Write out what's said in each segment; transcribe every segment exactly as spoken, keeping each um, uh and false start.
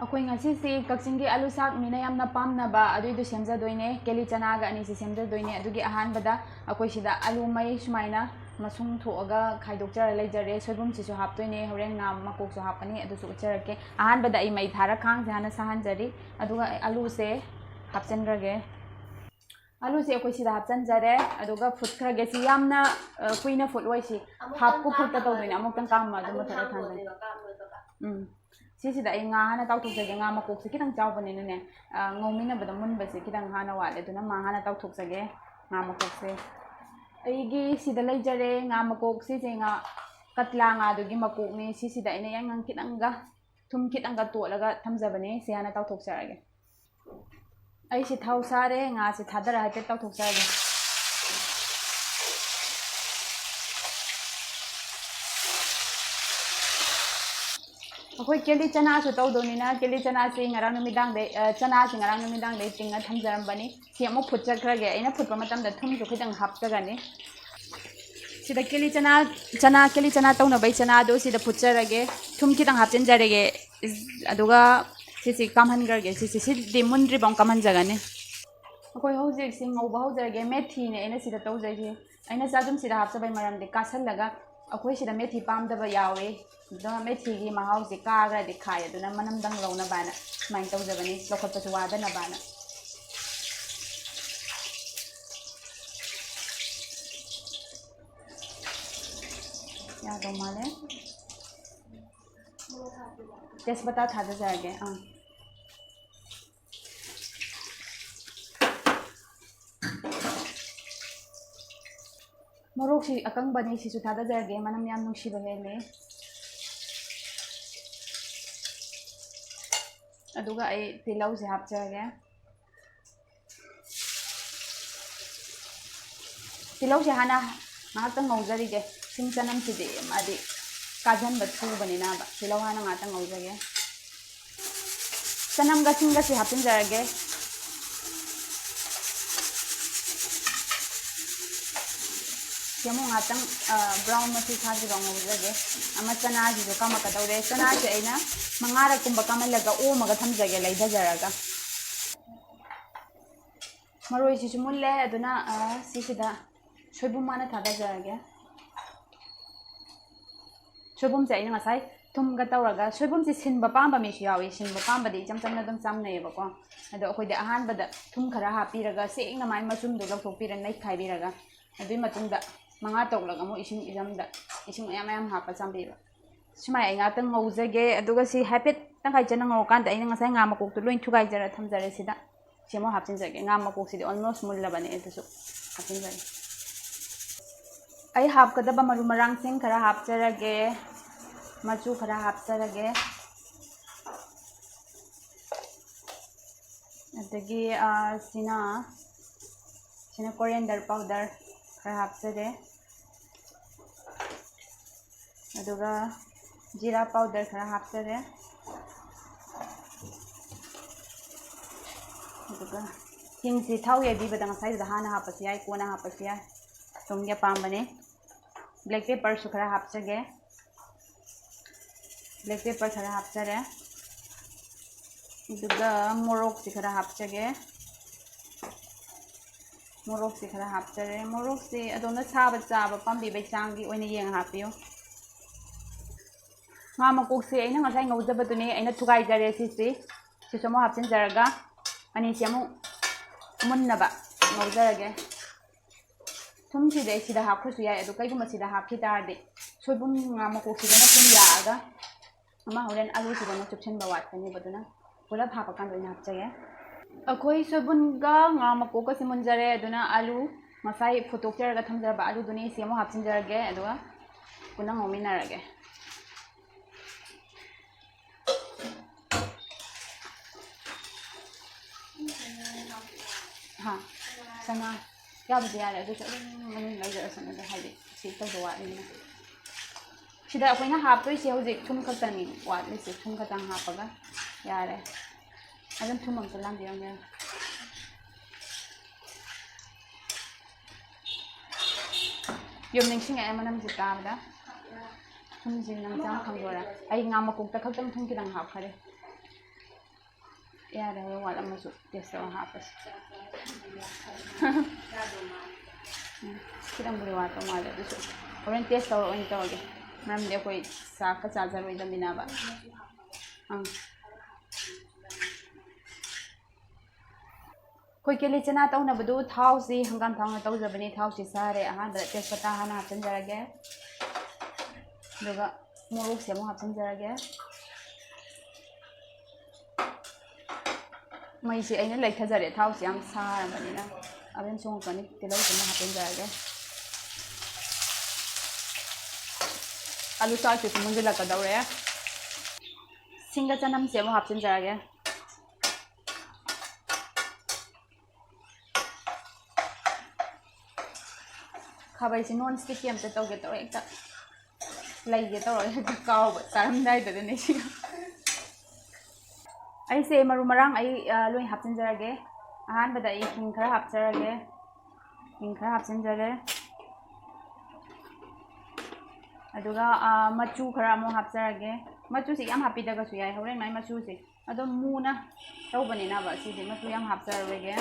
ꯑꯩꯈꯣꯏ ꯉꯁꯤꯁꯤ ꯀꯛꯆꯤꯡꯒꯤ ꯑꯂꯨ ꯁꯥꯛ ꯃꯤꯅ ꯌꯥꯝꯅ ꯄꯥꯝꯅꯕ ꯑꯗꯨꯏꯗꯨ ꯁꯦꯝꯖꯗꯣꯏꯅꯦ꯫ ꯀꯦꯂꯤ ꯆꯅꯥꯒ ꯑꯅꯤꯁꯤ ꯁꯦꯝꯖꯗꯣꯏꯅꯦ꯫ ꯑꯗꯨꯒꯤ ꯑꯍꯥꯟꯕꯗ ꯑꯩꯈꯣꯏ ꯁꯤꯗ ꯑꯂꯨ ꯃꯩ ꯁꯨꯃꯥꯏꯅ ꯃꯁꯨꯡ ꯊꯣꯛꯑꯒ ꯈꯥꯏꯗꯣꯛꯆꯔ ꯂꯩꯖꯔꯦ꯫ ꯁꯣꯏꯕꯨꯝꯁꯤꯁꯨ ꯍꯥꯞꯇꯣꯏꯅꯦ, ꯍꯣꯔꯦꯟ ꯉꯥ ꯃꯀꯣꯛꯁꯨ ꯍꯥꯞꯀꯅꯤ, ꯑꯗꯨꯁꯨ ꯎꯠꯆꯔꯛꯀꯦ꯫ ꯑꯍꯥꯟꯕꯗ ꯑꯩ ꯃꯩ ꯊꯥꯔ ꯈꯥꯡꯁꯦ ꯍꯥꯟꯅ ꯁꯥꯍꯟꯖꯔꯤ, ꯑꯗꯨꯒ ꯑꯂꯨꯁꯦ ꯍꯥꯞꯆꯤꯟꯈ꯭ꯔꯒꯦ꯫ ꯑꯂꯨꯁꯦ ꯑꯩꯈꯣꯏ ꯁꯤꯗ ꯍꯥꯞꯆꯤꯟꯖꯔꯦ, ꯑꯗꯨꯒ ꯐꯨꯠꯈ꯭ꯔꯒꯦ꯫ ꯁꯤ ꯌꯥꯝꯅ, ꯑ, ꯀꯨꯏꯅ ꯐꯨꯠꯂꯣꯏ, ꯁꯤ ꯍꯥꯞꯄꯨ ꯐꯨꯠꯇ ꯇꯧꯗꯣꯏꯅꯦ꯫ ꯑꯃꯨꯛꯇꯪ ꯀꯥꯝꯃ ꯑꯗꯨꯝ ꯃꯨꯊꯠꯂ ꯊꯝꯗꯣꯏꯅꯦ꯫ ꯎꯝ꯫ ꯁꯤꯁꯤꯗ ꯑꯩ ꯉꯥ ꯍꯥꯟꯅ ꯇꯥꯎꯊꯣꯛꯆꯒꯦ꯫ ꯉꯥ ꯃꯀꯣꯛꯁꯦ ꯈꯤꯇꯪ ꯆꯥꯎꯕꯅꯤꯅꯅꯦ, ꯑ, ꯉꯧꯃꯤꯟꯅꯕꯗ ꯃꯨꯟꯕꯁꯦ ꯈꯤꯇꯪ ꯍꯥꯟꯅ ꯋꯥꯠꯂꯦ, ꯑꯗꯨꯅ ꯃꯥ ꯍꯥꯟꯅ ꯇꯥꯎꯊꯣꯛꯆꯒꯦ꯫ ꯉꯥ ꯃꯀꯣꯛꯁꯦ ꯑꯩꯒꯤ ꯁꯤꯗ ꯂꯩꯖꯔꯦ꯫ ꯉꯥ ꯃꯀꯣꯛ ꯁꯤꯁꯦ ꯉꯥ ꯀꯠꯂꯥ ꯉꯥꯗꯨꯒꯤ ꯃꯀꯣꯛꯅꯦ꯫ ꯁꯤꯁꯤꯗ ꯑꯩꯅ ꯌꯥꯏꯉꯪ ꯈꯤꯇꯪꯒ ꯊꯨꯝ ꯈꯤꯇꯪꯒ ꯇꯣꯠꯂꯒ ꯊꯝꯖꯕꯅꯦ꯫ ꯁꯤ ꯍꯥꯟꯅ ꯇꯥꯎꯊꯣꯛꯆꯔꯒꯦ꯫ ꯑꯩꯁꯤ ꯊꯥꯎ ꯁꯥꯔꯦ, ꯉꯥꯁꯤ ꯊꯥꯗꯔ ꯍꯥꯏꯐꯦꯠ ꯇꯥꯎꯊꯣꯛꯆꯔꯒꯦ꯫ ꯑꯩꯈꯣꯏ ꯀꯦꯂꯤ ꯆꯅꯥꯁꯨ ꯇꯧꯗꯧꯅꯤꯅ, ꯀꯦꯂꯤ ꯆꯅꯥꯁꯤ ꯉꯔꯥꯡ ꯅꯨꯃꯤꯗꯥꯡꯗꯩ, ꯑ, ꯆꯅꯥꯁꯤ ꯉꯔꯥꯡ ꯅꯨꯃꯤꯗꯥꯡꯗꯩ ꯇꯤꯡꯉ ꯊꯝꯖꯔꯝꯕꯅꯤ꯫ ꯁꯤ ꯑꯃꯨꯛ ꯐꯨꯠꯆꯈ꯭ꯔꯒꯦ꯫ ꯑꯩꯅ ꯐꯨꯠꯄ ꯃꯇꯝꯗ ꯊꯨꯝꯁꯨ ꯈꯤꯇꯪ ꯍꯥꯞꯆꯒꯅꯤ꯫ ꯁꯤꯗ ꯀꯦꯂꯤ ꯆꯅꯥ, ꯆꯅꯥ, ꯀꯦꯂꯤ ꯆꯅꯥ ꯇꯧꯅꯕꯩ ꯆꯅꯥꯗꯣ ꯁꯤꯗ ꯐꯨꯠꯆꯔꯒꯦ꯫ ꯊꯨꯝ ꯈꯤꯇꯪ ꯍꯥꯞꯆꯤꯟꯖꯔꯒꯦ꯫ ꯑꯗꯨꯒ ꯁꯤꯁꯤ ꯀꯥꯝꯍꯟꯈ꯭ꯔꯒꯦ꯫ ꯁꯤꯁꯤ, ꯁꯤꯗꯤ ꯃꯨꯟꯗ꯭ꯔꯤꯐꯥꯎ ꯀꯥꯝꯍꯟꯖꯒꯅꯤ꯫ ꯑꯩꯈꯣꯏ ꯍꯧꯖꯤꯛꯁꯤ ꯉꯧꯕ ꯍꯧꯖꯔꯒꯦ꯫ ꯃꯦꯊꯤꯅꯦ ꯑꯩꯅ ꯁꯤꯗ ꯇꯧꯖꯩꯁꯦ꯫ ꯑꯩꯅ ꯆꯥꯖꯨꯝ ꯁꯤꯗ ꯍꯥꯞꯆꯕꯩ ꯃꯔꯝꯗꯤ ꯀꯥꯁꯜꯂꯒ ꯑꯩꯈꯣꯏ ꯁꯤꯗ ꯃꯦꯊꯤ ꯄꯥꯝꯗꯕ ꯌꯥꯎꯏ꯫ ꯑꯗꯣ ꯃꯦꯊꯤꯒꯤ ꯃꯍꯥꯎꯁꯦ ꯀꯥꯈ꯭ꯔꯗꯤ ꯈꯥꯏ, ꯑꯗꯨꯅ ꯃꯅꯝꯗꯪ ꯂꯧꯅꯕꯅ ꯁꯨꯃꯥꯏꯅ ꯇꯧꯖꯕꯅꯤ, ꯂꯧꯈꯠꯄꯁꯨ ꯋꯥꯗꯅꯕꯅ꯫ ꯌꯥꯗꯧ ꯃꯥꯜꯂꯦ꯫ ꯇꯦꯖꯄꯇꯥ ꯊꯥꯗꯖꯔꯒꯦ꯫ ꯑꯥ꯫ ꯃꯣꯔꯣꯛꯁꯤ ꯑꯀꯪꯕꯅꯤ, ꯁꯤꯁꯨ ꯊꯥꯗꯖꯔꯒꯦ, ꯃꯅꯝ ꯌꯥꯝ ꯅꯨꯡꯁꯤꯕ ꯍꯦꯜꯂꯦ꯫ ꯑꯗꯨꯒ ꯑꯩ ꯇꯤꯜꯍꯧꯁꯦ ꯍꯥꯞꯆꯔꯒꯦ꯫ ꯇꯤꯜꯍꯧꯁꯦ ꯍꯥꯟꯅ ꯉꯥꯏꯍꯥꯛꯇꯪ ꯉꯧꯖꯔꯤꯒꯦ꯫ ꯁꯤꯡ ꯆꯅꯝꯁꯤꯗꯤ ꯃꯥꯗꯤ ꯀꯥꯁꯤꯟꯕ ꯊꯨꯕꯅꯤꯅꯕ꯫ ꯇꯤꯜꯍꯧ ꯍꯥꯟꯅ ꯉꯥꯏꯍꯥꯛꯇꯪ ꯉꯧꯖꯒꯦ꯫ ꯆꯅꯝꯒ ꯁꯤꯡꯒꯁꯤ ꯍꯥꯞꯆꯤꯟꯖꯔꯒꯦ꯫ ꯁꯤ ꯑꯃꯨꯛ ꯉꯥꯛꯇꯪ ꯕ꯭ꯔꯥꯎꯟ ꯃꯆꯨ ꯁꯥꯗ꯭ꯔꯤꯐꯥꯎ ꯉꯧꯖꯒꯦ꯫ ꯑꯃ ꯆꯅꯥꯁꯤꯁꯨ ꯀꯥꯝꯃꯛꯀꯗꯧꯔꯦ꯫ ꯆꯅꯥꯁꯦ ꯑꯩꯅ ꯃꯉꯥꯔꯛ ꯀꯨꯝꯕ ꯀꯥꯝꯍꯜꯂꯒ ꯑꯣꯝꯃꯒ ꯊꯝꯖꯒꯦ, ꯂꯩꯊꯖꯔꯒ꯫ ꯃꯔꯣꯏꯁꯤꯁꯨ ꯃꯨꯜꯂꯦ, ꯑꯗꯨꯅ ꯁꯤꯁꯤꯗ ꯁꯣꯏꯕꯨꯝ ꯍꯥꯟꯅ ꯊꯥꯗꯖꯔꯒꯦ꯫ ꯁꯣꯏꯕꯨꯝꯁꯦ ꯑꯩꯅ ꯉꯁꯥꯏ ꯊꯨꯝꯒ ꯇꯧꯔꯒ, ꯁꯣꯏꯕꯨꯝꯁꯦ ꯁꯤꯟꯕ ꯄꯥꯝꯕ ꯃꯤꯁꯨ ꯌꯥꯎꯏ, ꯁꯤꯟꯕ ꯄꯥꯝꯕꯗꯤ ꯏꯆꯝ ꯆꯝꯅ ꯑꯗꯨꯝ ꯆꯥꯝꯅꯩꯌꯦꯕꯀꯣ꯫ ꯑꯗꯣ ꯑꯩꯈꯣꯏꯗꯤ ꯑꯍꯥꯟꯕꯗ ꯊꯨꯝ ꯈꯔ ꯍꯥꯞꯄꯤꯔꯒ ꯁꯦꯡꯅ ꯃꯥꯏ ꯃꯆꯨꯝꯗꯣ ꯂꯧꯊꯣꯛꯄꯤꯔ ꯅꯩꯈꯥꯏꯕꯤꯔꯒ, ꯑꯗꯨꯒꯤ ꯃꯇꯨꯡꯗ ꯃꯉꯥ ꯇꯔꯨꯛꯂꯛ ꯑꯃꯨꯛ ꯏꯁꯤꯡ ꯏꯆꯝꯗ ꯏꯁꯤꯡ ꯃꯌꯥꯝ ꯃꯌꯥꯝ ꯍꯥꯞꯄ ꯆꯥꯝꯕꯤꯕ꯫ ꯁꯨꯃꯥꯏꯅ ꯑꯩ ꯉꯥꯛꯇꯪ ꯉꯧꯖꯒꯦ꯫ ꯑꯗꯨꯒ ꯁꯤ ꯍꯥꯏꯐꯦꯠ ꯇꯪꯈꯥꯏ ꯆꯟꯅ ꯉꯧꯔꯀꯥꯟꯗ ꯑꯩꯅ ꯉꯁꯥꯏ ꯉꯥ ꯃꯀꯣꯛꯇꯣ ꯂꯣꯏ ꯊꯨꯒꯥꯏꯖꯔ ꯊꯝꯖꯔꯦ ꯁꯤꯗ꯫ ꯁꯤ ꯑꯃꯨꯛ ꯍꯥꯞꯆꯤꯟꯖꯒꯦ꯫ ꯉꯥ ꯃꯀꯣꯛꯁꯤꯗꯤ almost ꯃꯨꯜꯂꯕꯅꯦ, ꯑꯗꯨꯁꯨ ꯍꯥꯞꯆꯤꯟꯖꯒꯦ꯫ ꯑꯩ ꯍꯥꯞꯀꯗꯕ ꯃꯔꯨ ꯃꯔꯥꯡꯁꯤꯡ ꯈꯔ ꯍꯥꯞꯆꯔꯒꯦ, ꯃꯆꯨ ꯈꯔ ꯍꯥꯞꯆꯔꯒꯦ, ꯑꯗꯒꯤ ꯁꯤꯅ ꯁꯤꯅ coriander powder ꯈꯔ ꯍꯥꯞꯆꯔꯦ, ꯑꯗꯨꯒ ꯖꯤꯔꯥ powder ꯈꯔ ꯍꯥꯞꯆꯔꯦ꯫ ꯑꯗꯨꯒ ꯍꯤꯡꯁꯤ ꯊꯥꯎ ꯌꯩꯕꯤꯕꯗ ꯉꯁꯥꯏꯗꯨꯗ ꯍꯥꯟꯅ ꯍꯥꯞꯄꯁꯨ ꯌꯥꯏ, ꯀꯣꯟꯅ ꯍꯥꯞꯄꯁꯨ ꯌꯥꯏ, ꯁꯣꯝꯒꯤ ꯑꯄꯥꯝꯕꯅꯤ꯫ Black pepperꯁꯨ ꯈꯔ ꯍꯥꯞꯆꯒꯦ꯫ Black pepper ꯈꯔ ꯍꯥꯞꯆꯔꯦ꯫ ꯑꯗꯨꯒ ꯃꯣꯔꯣꯛꯁꯤ ꯈꯔ ꯍꯥꯞꯆꯒꯦ꯫ ꯃꯣꯔꯣꯛꯁꯤ ꯈꯔ ꯍꯥꯞꯆꯔꯦ꯫ ꯃꯣꯔꯣꯛꯁꯤ ꯑꯗꯣꯝꯅ ꯁꯥꯕ ꯆꯥꯕ ꯄꯥꯝꯕꯤꯕꯩ ꯆꯥꯡꯒꯤ ꯑꯣꯏꯅ ꯌꯦꯡꯉ ꯍꯥꯞꯄꯤꯌꯨ꯫ ꯉꯥ ꯃꯀꯣꯛꯁꯤ ꯑꯩꯅ ꯉꯁꯥꯏ ꯉꯧꯖꯕꯗꯨꯅꯤ, ꯑꯩꯅ ꯊꯨꯒꯥꯏꯖꯔꯦ ꯁꯤꯁꯤ꯫ ꯁꯤꯁꯨ ꯑꯃꯨꯛ ꯍꯥꯞꯆꯤꯟꯖꯔꯒ ꯑꯅꯤꯁꯤ ꯑꯃꯨꯛ ꯃꯨꯟꯅꯕ ꯉꯧꯖꯔꯒꯦ꯫ ꯊꯨꯝꯁꯤꯗꯤ ꯑꯩ ꯁꯤꯗ ꯍꯥꯞꯈ꯭ꯔꯁꯨ ꯌꯥꯏ, ꯑꯗꯣ ꯀꯩꯒꯨꯝꯕ ꯁꯤꯗ ꯍꯥꯞꯈꯤ ꯇꯥꯔꯗꯤ ꯁꯣꯏꯕꯨꯝ ꯉꯥ ꯃꯀꯣꯛꯁꯤꯗꯅ ꯊꯨꯝ ꯌꯥꯛꯑꯒ ꯑꯃ ꯍꯣꯔꯦꯟ ꯑꯂꯨꯁꯤꯗꯅ ꯆꯨꯞꯁꯤꯟꯕ ꯋꯥꯠꯀꯅꯦꯕ, ꯑꯗꯨꯅ ꯄꯨꯂꯞ ꯍꯥꯞꯄꯀꯥꯟꯗ ꯑꯣꯏꯅ ꯍꯥꯞꯆꯒꯦ꯫ ꯑꯩꯈꯣꯏ ꯁꯣꯏꯕꯨꯝꯒ ꯉꯥ ꯃꯀꯣꯛꯀꯁꯤ ꯃꯨꯟꯖꯔꯦ, ꯑꯗꯨꯅ ꯑꯂꯨ ꯉꯁꯥꯏ ꯐꯨꯠꯇꯣꯛꯆꯔꯒ ꯊꯝꯖꯔꯕ ꯑꯂꯨꯗꯨꯅꯤ ꯁꯤ ꯑꯃꯨꯛ ꯍꯥꯞꯆꯤꯟꯖꯔꯒꯦ, ꯑꯗꯨꯒ ꯄꯨꯟꯅ ꯉꯧꯃꯤꯟꯅꯔꯒꯦ꯫ ꯍꯥ? ꯆꯅꯥ ꯌꯥꯕꯨꯗꯤ ꯌꯥꯔꯦ, ꯑꯗꯨꯁꯨ ꯑꯗꯨꯝ ꯃꯅꯨꯡ ꯂꯩꯖꯔꯁꯅꯨꯗ, ꯍꯥꯏꯗꯤ ꯁꯤ ꯇꯧꯗꯧ ꯋꯥꯠꯂꯤꯅꯤꯅ꯫ ꯁꯤꯗ ꯑꯩꯈꯣꯏꯅ ꯍꯥꯞꯇꯣꯏꯁꯦ ꯍꯧꯖꯤꯛ ꯊꯨꯝ ꯈꯛꯇꯅꯤ ꯋꯥꯠꯂꯤꯁꯦ, ꯊꯨꯝ ꯈꯛꯇꯪ ꯍꯥꯞꯄꯒ ꯌꯥꯔꯦ꯫ ꯑꯗꯨꯝ ꯊꯨꯝ ꯑꯝꯇ ꯂꯥꯝꯕꯤꯔꯝꯒꯦ꯫ ꯌꯨꯝ ꯅꯤꯡꯁꯤꯡꯉꯛꯑꯦ ꯃꯅꯝꯁꯦ ꯇꯥꯕꯗ꯫ ꯊꯨꯝꯁꯦ ꯅꯪ ꯆꯥꯝ ꯈꯪꯗꯣꯏꯔꯥ? ꯑꯩ ꯉꯥ ꯃꯀꯣꯛꯇ ꯈꯛꯇꯪ ꯊꯨꯝ ꯈꯤꯇꯪ ꯍꯥꯞꯈꯔꯦ꯫ ꯌꯥꯔꯦ, ꯍꯣꯔꯦꯟ ꯋꯥꯠꯂꯝꯃꯁꯨ ꯇꯦꯁ ꯇꯧꯔ ꯍꯥꯞꯄꯁꯤ꯫ ꯎꯝ, ꯈꯤꯇꯪꯕꯨꯗꯤ ꯋꯥꯠꯄ ꯃꯥꯜꯂꯦ, ꯑꯗꯨꯁꯨ ꯍꯣꯔꯦꯟ ꯇꯦꯁ ꯇꯧꯔ ꯑꯣꯏꯅ ꯇꯧꯔꯒꯦ꯫ ꯃꯔꯝꯗꯤ ꯑꯩꯈꯣꯏ ꯆꯥꯛꯀ ꯆꯥꯖꯔꯣꯏꯗꯕꯅꯤꯅꯕ꯫ ꯑꯪ꯫ ꯑꯩꯈꯣꯏ ꯀꯦꯂꯤ ꯆꯅꯥ ꯇꯧꯅꯕꯗꯨ ꯊꯥꯎꯁꯤ ꯍꯪꯒꯥꯝ ꯊꯥꯎꯅ ꯇꯧꯖꯕꯅꯤ꯫ ꯊꯥꯎꯁꯤ ꯁꯥꯔꯦ꯫ ꯑꯍꯥꯟꯕꯗ ꯇꯦꯖꯄꯇꯥ ꯍꯥꯟꯅ ꯍꯥꯞꯆꯤꯟꯖꯔꯒꯦ, ꯑꯗꯨꯒ ꯃꯣꯔꯣꯛꯁꯦ ꯑꯃꯨꯛ ꯍꯥꯞꯆꯤꯟꯖꯔꯒꯦ꯫ ꯃꯩꯁꯦ ꯑꯩꯅ ꯂꯩꯊꯖꯔꯦ, ꯊꯥꯎꯁꯤ ꯌꯥꯝ ꯁꯥꯔꯕꯅꯤꯅ꯫ ꯑꯗꯨꯝ ꯆꯣꯡꯉꯛꯀꯅꯤ꯫ ꯇꯤꯜꯍꯧꯁꯤ ꯑꯃꯨꯛ ꯍꯥꯞꯆꯤꯟꯖꯔꯒꯦ꯫ ꯑꯂꯨ ꯆꯥꯛꯁꯤꯁꯨ ꯃꯨꯟꯖꯤꯜꯂꯛꯀꯗꯧꯔꯦ꯫ ꯁꯤꯡꯒ ꯆꯅꯝꯁꯦ ꯑꯃꯨꯛ ꯍꯥꯞꯆꯤꯟꯖꯔꯒꯦ꯫ ꯈꯥꯕꯩꯁꯦ ꯅꯣꯟ ꯁ꯭ꯇꯤꯛꯀꯤ ꯑꯝꯇ ꯇꯧꯒꯦ ꯇꯧꯔꯦ, ꯍꯦꯛꯇ ꯂꯩꯒꯦ ꯇꯧꯔꯒ ꯍꯦꯛꯇ ꯀꯥꯎꯕ, ꯆꯥꯔꯝꯗꯥꯏꯗꯗꯅꯦ ꯁꯤꯒ꯫ ꯑꯩꯁꯦ ꯃꯔꯨ ꯃꯔꯥꯡ ꯑꯩ, ꯑ, ꯂꯣꯏ ꯍꯥꯞꯆꯤꯟꯖꯔꯒꯦ꯫ ꯑꯍꯥꯟꯕꯗ ꯑꯩ ꯍꯤꯡ ꯈꯔ ꯍꯥꯞꯆꯔꯒꯦ꯫ ꯍꯤꯡ ꯈꯔ ꯍꯥꯞꯆꯤꯟꯖꯔꯦ꯫ ꯑꯗꯨꯒ, ꯑ, ꯃꯆꯨ ꯈꯔ ꯑꯃꯨꯛ ꯍꯥꯞꯆꯔꯒꯦ꯫ ꯃꯆꯨꯁꯤ ꯌꯥꯝ ꯍꯥꯞꯄꯤꯗ꯭ꯔꯒꯁꯨ ꯌꯥꯏ, ꯍꯣꯔꯦꯟ ꯃꯥꯏ ꯃꯆꯨꯁꯦ ꯑꯗꯨꯝ ꯃꯨꯅ ꯇꯧꯕꯅꯤꯅꯕ, ꯁꯤꯗꯤ ꯃꯆꯨ ꯌꯥꯝ ꯍꯥꯞꯆꯔꯔꯣꯏꯒꯦ꯫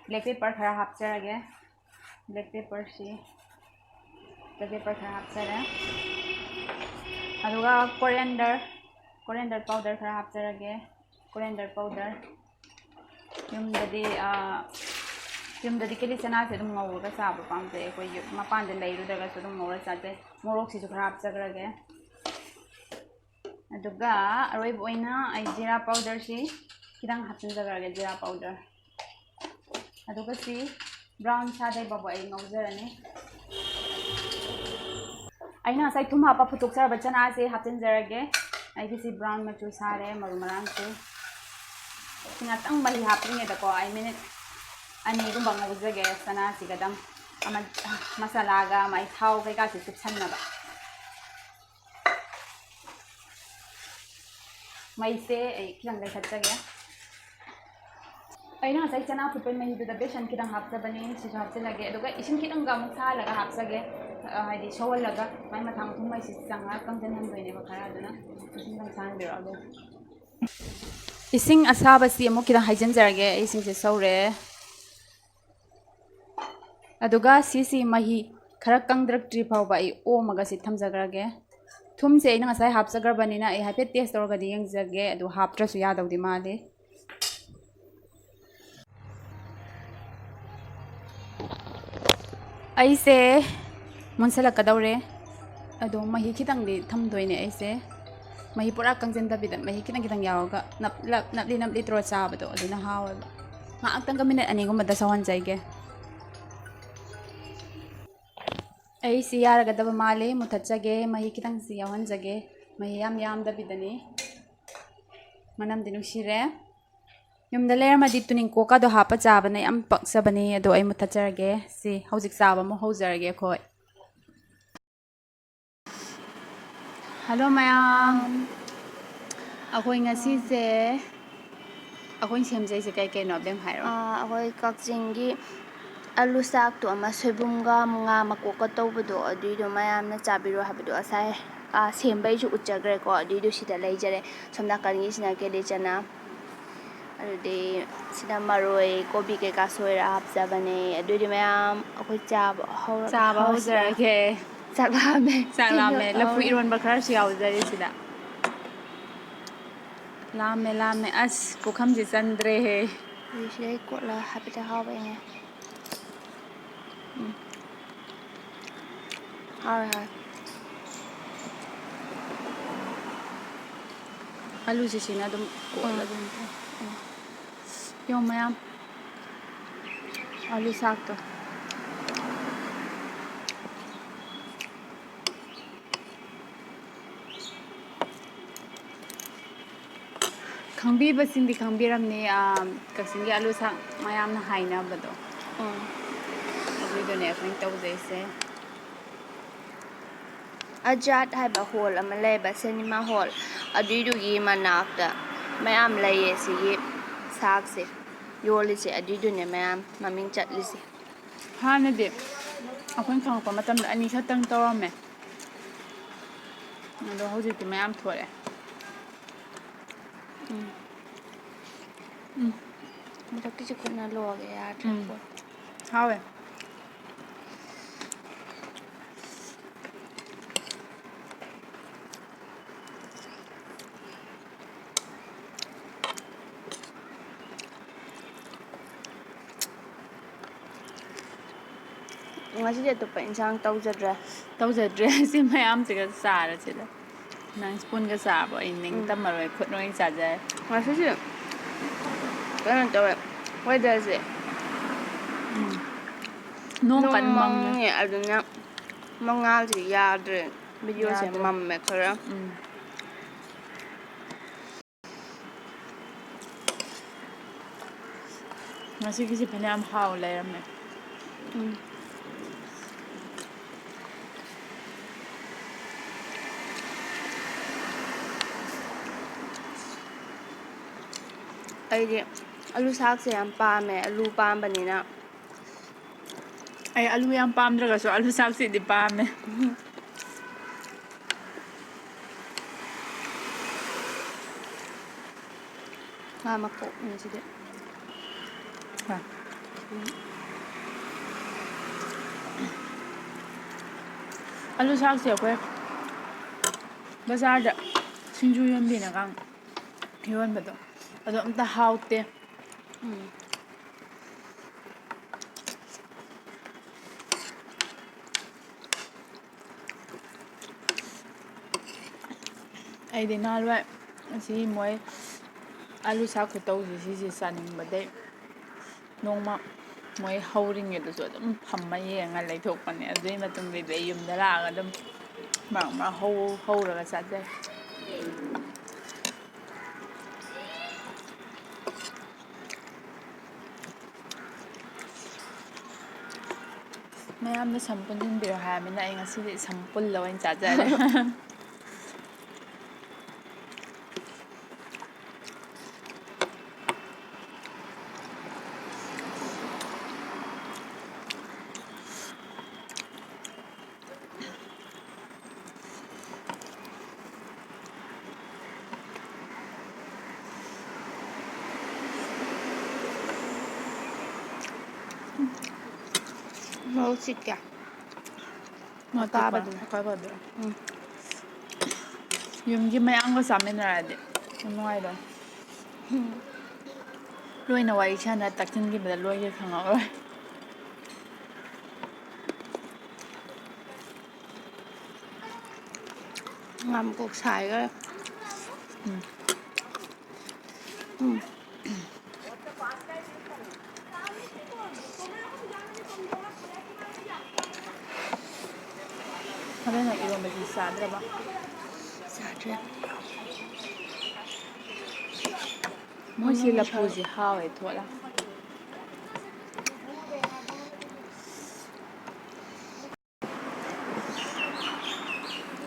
ꯕ꯭ꯂꯦꯛ ꯄꯦꯄꯔ ꯈꯔ ꯍꯥꯞꯆꯔꯒꯦ꯫ ꯕ꯭ꯂꯦꯛ ꯄꯦꯄꯔꯁꯤ, ꯕ꯭ꯂꯦꯛ ꯄꯦꯄꯔ ꯈꯔ ꯍꯥꯞꯆꯔꯦ꯫ ꯑꯗꯨꯒ ꯀꯣꯔꯤꯌꯦꯟꯗꯔ, ꯀꯣꯔꯤꯌꯦꯟꯗꯔ ꯄꯥꯎꯗꯔ ꯈꯔ ꯍꯥꯞꯆꯔꯒꯦ꯫ Coriander powder. ꯌꯨꯝꯗꯗꯤ, ꯑ, ꯌꯨꯝꯗꯗꯤ ꯀꯦꯂꯤ ꯆꯅꯥꯁꯦ ꯑꯗꯨꯝ ꯉꯧꯔꯒ ꯆꯥꯕ ꯄꯥꯝꯖꯩ ꯑꯩꯈꯣꯏ꯫ ꯌꯨꯝ, ꯃꯄꯥꯟꯗ ꯂꯩꯔꯨꯗ꯭ꯔꯒꯁꯨ ꯑꯗꯨꯝ ꯉꯧꯔ ꯆꯥꯖꯩ꯫ ꯃꯣꯔꯣꯛꯁꯤꯁꯨ ꯈꯔ ꯍꯥꯞꯆꯈ꯭ꯔꯒꯦ꯫ ꯑꯗꯨꯒ ꯑꯔꯣꯏꯕ ꯑꯣꯏꯅ ꯑꯩ ꯖꯤꯔꯥ ꯄꯥꯎꯗꯔꯁꯤ ꯈꯤꯇꯪ ꯍꯥꯞꯆꯤꯟꯖꯈ꯭ꯔꯒꯦ, ꯖꯤꯔꯥ ꯄꯥꯎꯗꯔ꯫ ꯑꯗꯨꯒ ꯁꯤ ꯕ꯭ꯔꯥꯎꯟ ꯁꯥꯗ꯭ꯔꯤ ꯐꯥꯎꯕ ꯑꯩ ꯉꯧꯖꯔꯅꯤ꯫ ꯑꯩꯅ ꯉꯁꯥꯏ ꯊꯨꯝ ꯍꯥꯞꯄ ꯐꯨꯠꯇꯣꯛꯆꯔꯕ ꯆꯅꯥꯁꯦ ꯍꯥꯞꯆꯤꯟꯖꯔꯒꯦ꯫ ꯑꯩꯒꯤꯁꯤ ꯕ꯭ꯔꯥꯎꯟ ꯃꯆꯨ ꯁꯥꯔꯦ, ꯃꯔꯨ ꯃꯔꯥꯡꯁꯦ꯫ ꯁꯤ ꯉꯥꯛꯇꯪ ꯃꯍꯤ ꯍꯥꯞꯄꯤꯉꯩꯗꯀꯣ, ꯑꯩ ꯃꯤꯅꯤꯠ ꯑꯅꯤꯒꯨꯝꯕ ꯉꯧꯖꯒꯦ ꯆꯅꯥꯁꯤꯒꯗꯪ꯫ ꯑꯃ, ꯃꯁꯥꯂꯥꯒ ꯃꯥꯏ ꯊꯥꯎ ꯀꯩꯀꯥꯁꯤ ꯆꯨꯞꯁꯟꯅꯕ꯫ ꯃꯩꯁꯦ ꯑꯩ ꯈꯤꯇꯪ ꯂꯩꯈꯠꯆꯒꯦ꯫ ꯑꯩꯅ ꯉꯁꯥꯏ ꯆꯅꯥ ꯐꯨꯠꯄꯩ ꯃꯍꯤꯗꯨꯗ ꯕꯦꯁꯟ ꯈꯤꯇꯪ ꯍꯥꯞꯆꯕꯅꯦ, ꯁꯤꯁꯨ ꯍꯥꯞꯆꯤꯜꯂꯒꯦ꯫ ꯑꯗꯨꯒ ꯏꯁꯤꯡ ꯈꯤꯇꯪꯒ ꯑꯃꯨꯛ ꯁꯥꯍꯜꯂꯒ ꯍꯥꯞꯆꯒꯦ, ꯑ, ꯍꯥꯏꯗꯤ ꯁꯧꯍꯜꯂꯒ ꯃꯥꯏ ꯃꯊꯥ ꯃꯊꯨꯝ ꯃꯩꯁꯤ ꯆꯪꯉꯒ ꯀꯪꯁꯤꯟꯍꯟꯗꯣꯏꯅꯦꯕ ꯈꯔ꯫ ꯑꯗꯨꯅ ꯏꯁꯤꯡ ꯈꯤꯇꯪ ꯁꯥꯍꯟꯕꯤꯔꯛꯑꯣ ꯑꯗꯨ꯫ ꯏꯁꯤꯡ ꯑꯁꯥꯕꯁꯤ ꯑꯃꯨꯛ ꯈꯤꯇꯪ ꯍꯩꯖꯤꯟꯖꯔꯒꯦ꯫ ꯑꯩ ꯏꯁꯤꯡꯁꯦ ꯁꯧꯔꯦ꯫ ꯑꯗꯨꯒ ꯁꯤꯁꯤ ꯃꯍꯤ ꯈꯔ ꯀꯪꯗꯔꯛꯇ꯭ꯔꯤ ꯐꯥꯎꯕ ꯑꯩ ꯑꯣꯝꯃꯒ ꯁꯤ ꯊꯝꯖꯈ꯭ꯔꯒꯦ꯫ ꯊꯨꯝꯁꯦ ꯑꯩꯅ ꯉꯁꯥꯏ ꯍꯥꯞꯆꯈ꯭ꯔꯕꯅꯤꯅ ꯑꯩ ꯍꯥꯏꯐꯦꯠ ꯇꯦꯁ ꯇꯧꯔꯒꯗꯤ ꯌꯦꯡꯖꯒꯦ꯫ ꯑꯗꯨ ꯍꯥꯞꯇ꯭ꯔꯁꯨ ꯌꯥꯗꯧꯗꯤ ꯃꯥꯜꯂꯤ꯫ ꯑꯩꯁꯦ ꯃꯨꯟꯁꯜꯂꯛꯀꯗꯧꯔꯦ꯫ ꯑꯗꯣ ꯃꯍꯤ ꯈꯤꯇꯪꯗꯤ ꯊꯝꯗꯣꯏꯅꯦ ꯑꯩꯁꯦ꯫ ꯃꯍꯤ ꯄꯨꯔꯥ ꯀꯪꯁꯤꯟꯗꯕꯤꯗ ꯃꯍꯤ ꯈꯤꯇꯪ ꯈꯤꯇꯪ ꯌꯥꯎꯔꯒ ꯅꯞꯂꯞ, ꯅꯞꯂꯤ ꯅꯞꯂꯤ ꯇꯧꯔ ꯆꯥꯕꯗꯣ ꯑꯗꯨꯅ ꯍꯥꯎꯋꯦꯕ꯫ ꯉꯥꯏꯍꯥꯛꯇꯪꯒ ꯃꯤꯅꯠ ꯑꯅꯤꯒꯨꯝꯕꯗ ꯁꯧꯍꯟꯖꯒꯦ꯫ ꯑꯩꯁꯤ ꯌꯥꯔꯒꯗꯕ ꯃꯥꯜꯂꯤ, ꯃꯨꯊꯠꯆꯒꯦ꯫ ꯃꯍꯤ ꯈꯤꯇꯪꯁꯤ ꯌꯥꯎꯍꯟꯖꯒꯦ꯫ ꯃꯍꯤ ꯌꯥꯝ ꯌꯥꯝꯗꯕꯤꯗꯅꯤ꯫ ꯃꯅꯝꯗꯤ ꯅꯨꯡꯁꯤꯔꯦ꯫ ꯌꯨꯝꯗ ꯂꯩꯔꯝꯃꯗꯤ ꯇꯨꯅꯤꯡꯀꯣꯛꯀꯗꯣ ꯍꯥꯞꯄ ꯆꯥꯕꯅ ꯌꯥꯝ ꯄꯛꯆꯕꯅꯤ꯫ ꯑꯗꯣ ꯑꯩ ꯃꯨꯊꯠꯆꯔꯒꯦ꯫ ꯁꯤ ꯍꯧꯖꯤꯛ ꯆꯥꯕ ꯑꯃꯨꯛ ꯍꯧꯖꯔꯒꯦ ꯑꯩꯈꯣꯏ꯫ ꯍꯜꯂꯣ ꯃꯌꯥꯝ, ꯑꯩꯈꯣꯏ ꯉꯁꯤꯁꯦ ꯑꯩꯈꯣꯏꯅ ꯁꯦꯝꯖꯩꯁꯦ ꯀꯩ ꯀꯩꯅꯣ ꯑꯝꯇꯪ ꯍꯥꯏꯔꯛꯑꯣ꯫ ꯑꯥ, ꯑꯩꯈꯣꯏ ꯀꯛꯆꯤꯡꯒꯤ ꯑꯂꯨ ꯁꯥꯛꯇꯣ ꯑꯃ, ꯁꯣꯏꯕꯨꯝꯒ ꯉꯥ ꯃꯀꯣꯛꯀ ꯇꯧꯕꯗꯣ, ꯑꯗꯨꯏꯗꯣ ꯃꯌꯥꯝꯅ ꯆꯥꯕꯤꯔꯣ ꯍꯥꯏꯕꯗꯣ ꯉꯁꯥꯏ, ꯑꯥ, ꯁꯦꯝꯕꯩꯁꯨ ꯎꯠꯆꯈ꯭ꯔꯦꯀꯣ꯫ ꯑꯗꯨꯏꯗꯣ ꯁꯤꯗ ꯂꯩꯖꯔꯦ꯫ ꯁꯣꯝ ꯅꯥꯀꯟꯒꯤꯁꯤꯅ ꯀꯦꯂꯤ ꯆꯅꯥ, ꯑꯗꯨꯗꯤ ꯁꯤꯗ ꯃꯔꯣꯏ, ꯀꯣꯕꯤ ꯀꯩꯀꯥ ꯁꯣꯏꯔ ꯍꯥꯞꯆꯕꯅꯦ꯫ ꯑꯗꯨꯏꯗꯤ ꯃꯌꯥꯝ ꯑꯩꯈꯣꯏ ꯆꯥꯕ ꯍꯧꯔ-, ꯆꯥꯕ ꯍꯧꯔꯁꯤꯔꯥ? ꯍꯧꯖꯔꯒꯦ꯫ ꯆꯥꯛ ꯂꯥꯝꯃꯦ꯫ ꯆꯥꯛ ꯂꯥꯝꯃꯦ꯫ ꯂꯐꯨ ꯑꯧ꯫ ꯏꯔꯣꯟꯕ ꯈꯔꯁꯨ ꯌꯥꯎꯖꯔꯤ ꯁꯤꯗ꯫ ꯂꯥꯝꯃꯦ, ꯂꯥꯝꯃꯦ꯫ ꯑꯁ, ꯄꯨꯈꯝꯁꯦ ꯆꯟꯗ꯭ꯔꯦꯍꯦ꯫ ꯑꯗꯨ ꯁꯤꯗꯩ ꯀꯣꯠꯂꯒ ꯍꯥꯏꯐꯦꯠ ꯍꯥꯎꯕ ꯌꯦꯡꯉꯦ꯫ ꯎꯝ꯫ ꯍꯥꯎꯋꯦ, ꯍꯥꯎꯋꯦ꯫ ꯑꯂꯨꯁꯦ ꯁꯤꯅ ꯑꯗꯨꯝ ꯀꯣꯠꯂꯒ ꯎꯝ꯫ ꯑꯗꯨꯝ ꯇꯧ-, ꯎꯝ꯫ ꯌꯦꯡꯉꯣ ꯃꯌꯥꯝ꯫ ꯑꯂꯨ ꯁꯥꯛꯇꯣ꯫ ꯈꯪꯕꯤꯕꯁꯤꯡꯗꯤ ꯈꯪꯕꯤꯔꯝꯅꯤ, ꯑꯥ, ꯀꯛꯆꯤꯡꯒꯤ ꯑꯂꯨ ꯁꯥꯛ ꯃꯌꯥꯝꯅ ꯍꯥꯏꯅꯕꯗꯣ꯫ ꯎꯝ꯫ ꯑꯗꯨꯏꯗꯨꯅꯦ ꯑꯩꯈꯣꯏꯅ ꯇꯧꯖꯩꯁꯦ꯫ ꯑꯖꯥꯠ ꯍꯥꯏꯕ ꯍꯣꯜ ꯑꯃ ꯂꯩꯌꯦꯕ, ꯁꯤꯅꯦꯃꯥ ꯍꯣꯜ꯫ ꯑꯗꯨꯏꯗꯨꯒꯤ ꯃꯅꯥꯛꯇ ꯃꯌꯥꯝ ꯂꯩꯌꯦ ꯁꯤꯒꯤ ꯁꯥꯛꯁꯦ꯫ ꯌꯣꯜꯂꯤꯁꯦ ꯑꯗꯨꯏꯗꯨꯅꯦ ꯃꯌꯥꯝ ꯃꯃꯤꯡ ꯆꯠꯂꯤꯁꯦ꯫ ꯍꯥꯟꯅꯗꯤ ꯑꯩꯈꯣꯏꯅ ꯈꯪꯉꯛꯄ ꯃꯇꯝꯗ ꯑꯅꯤꯈꯛꯇꯪ ꯇꯧꯔꯝꯃꯦ, ꯑꯗꯣ ꯍꯧꯖꯤꯛꯇꯤ ꯃꯌꯥꯝ ꯊꯣꯛꯑꯦ꯫ ꯎꯝ꯫ ꯎꯝ꯫ ꯃꯊꯛꯀꯤꯁꯤ ꯈꯨꯠꯅ ꯂꯣꯛꯑꯒꯦ ꯌꯥꯗ꯭ꯔꯦ꯫ ꯎꯝ꯫ ꯍꯥꯎꯋꯦ꯫ ꯉꯁꯤꯗꯤ ꯑꯇꯣꯞꯄ ꯏꯟꯁꯥꯡ ꯇꯧꯖꯗ꯭ꯔꯦ꯫ ꯇꯧꯖꯗ꯭ꯔꯦ꯫ ꯁꯤ ꯃꯌꯥꯝꯁꯤꯒ ꯆꯥꯔꯁꯤꯗ꯫ ꯅꯪ ꯁ꯭ꯄꯨꯟꯒ ꯆꯥꯕ ꯑꯩ ꯎꯝ꯫ ꯅꯤꯡꯇꯝꯃꯔꯣꯏ꯫ ꯈꯨꯠꯅ ꯑꯣꯏꯅ ꯆꯥꯖꯔꯦ꯫ ꯉꯁꯤꯁꯦ ꯀꯩꯅꯣ ꯇꯧꯋꯦ꯫ Weatherꯁꯦ ꯎꯝ꯫ ꯅꯣꯡ ꯅꯣꯡ ꯀꯟ ꯃꯪꯉꯦ꯫ ꯃꯪꯉꯦ, ꯑꯗꯨꯅ ꯃꯉꯥꯜꯁꯦ ꯌꯥꯗ꯭ꯔꯦ꯫ Videoꯁꯦ ꯌꯥꯗ꯭ꯔꯦ꯫ ꯃꯝꯃꯦ ꯈꯔ꯫ ꯎꯝ꯫ ꯉꯁꯤꯒꯤꯁꯤ ꯐꯅꯌꯥꯝ ꯍꯥꯎ ꯂꯩꯔꯝꯃꯦ꯫ ꯎꯝ꯫ ꯑꯩꯗꯤ ꯑꯂꯨ ꯁꯥꯛꯁꯦ ꯌꯥꯝ ꯄꯥꯝꯃꯦ꯫ ꯑꯂꯨ ꯄꯥꯝꯕꯅꯤꯅ꯫ ꯑꯩ ꯑꯂꯨ ꯌꯥꯝ ꯄꯥꯝꯗ꯭ꯔꯒꯁꯨ ꯑꯂꯨ ꯁꯥꯛꯁꯤꯗꯤ ꯄꯥꯝꯃꯦ꯫ ꯉꯥ ꯃꯀꯣꯛꯅꯦ ꯁꯤꯗꯤ꯫ ꯍꯣꯏ꯫ ꯑꯂꯨ ꯁꯥꯛꯁꯦ ꯑꯩꯈꯣꯏ ꯕꯖꯥꯔꯗ ꯁꯤꯡꯖꯨ ꯌꯣꯟꯕꯤꯅꯒ ꯌꯣꯟꯕꯗꯣ ꯑꯗꯣ ꯑꯝꯇ ꯍꯥꯎꯇꯦ꯫ ꯎꯝ꯫ ꯑꯩꯗꯤ ꯅꯍꯥꯟꯋꯥꯏ ꯑꯁꯤ ꯃꯣꯏ ꯑꯂꯨ ꯁꯥꯛ ꯈꯨꯇꯧꯁꯤ ꯁꯤꯁꯤ ꯆꯥꯅꯤꯡꯕꯗꯩ ꯅꯣꯡꯃ ꯃꯣꯏ ꯍꯧꯔꯤꯉꯩꯗꯁꯨ ꯑꯗꯨꯝ ꯐꯝꯃ ꯌꯦꯡꯉ ꯂꯩꯊꯣꯛꯄꯅꯦ꯫ ꯑꯗꯨꯒꯤ ꯃꯇꯨꯡꯗꯩꯗꯤ ꯑꯩ ꯌꯨꯝꯗ ꯂꯥꯛꯑꯒ ꯑꯗꯨꯝ ꯃꯔꯛ ꯃꯔꯛ ꯍꯧ-, ꯍꯧꯔꯒ ꯆꯥꯖꯩ꯫ ꯃꯌꯥꯝꯅ ꯁꯝ ꯄꯨꯟꯁꯤꯟꯕꯤꯔꯣ ꯍꯥꯏꯔꯕꯅꯤꯅ ꯑꯩ ꯉꯁꯤꯗꯤ ꯁꯝ ꯄꯨꯜꯂ ꯑꯣꯏꯅ ꯆꯥꯖꯔꯦ꯫ ꯁꯤ ꯀꯌꯥ? ꯑꯀꯥꯕꯗꯨꯅ꯫ ꯑꯀꯥꯕꯗꯨꯔꯣ? ꯎꯝ꯫ ꯌꯨꯝꯒꯤ ꯃꯌꯥꯝꯒ ꯆꯥꯃꯤꯟꯅꯔꯗꯤ ꯌꯥꯝ ꯅꯨꯡꯉꯥꯏꯗꯧꯅꯤ꯫ ꯎꯝ꯫ ꯂꯣꯏꯅ ꯋꯥꯔꯤ ꯁꯥꯟꯅ ꯇꯛꯁꯤꯟꯈꯤꯕꯗ ꯂꯣꯏꯈ꯭ꯔꯦ ꯈꯪꯍꯧꯔꯣꯏ꯫ ꯉꯥ ꯃꯀꯣꯛ ꯁꯥꯏꯈ꯭ꯔꯦ꯫ ꯎꯝ꯫ ꯎꯝ꯫ ꯍꯣꯔꯦꯟ ꯅꯪ ꯏꯔꯣꯝꯕꯁꯤ ꯆꯥꯗ꯭ꯔꯕ? ꯆꯥꯗ꯭ꯔꯦ꯫ ꯃꯣꯏꯁꯤ ꯂꯐꯨꯁꯤ ꯍꯥꯎꯋꯦ ꯊꯣꯠꯂꯦ꯫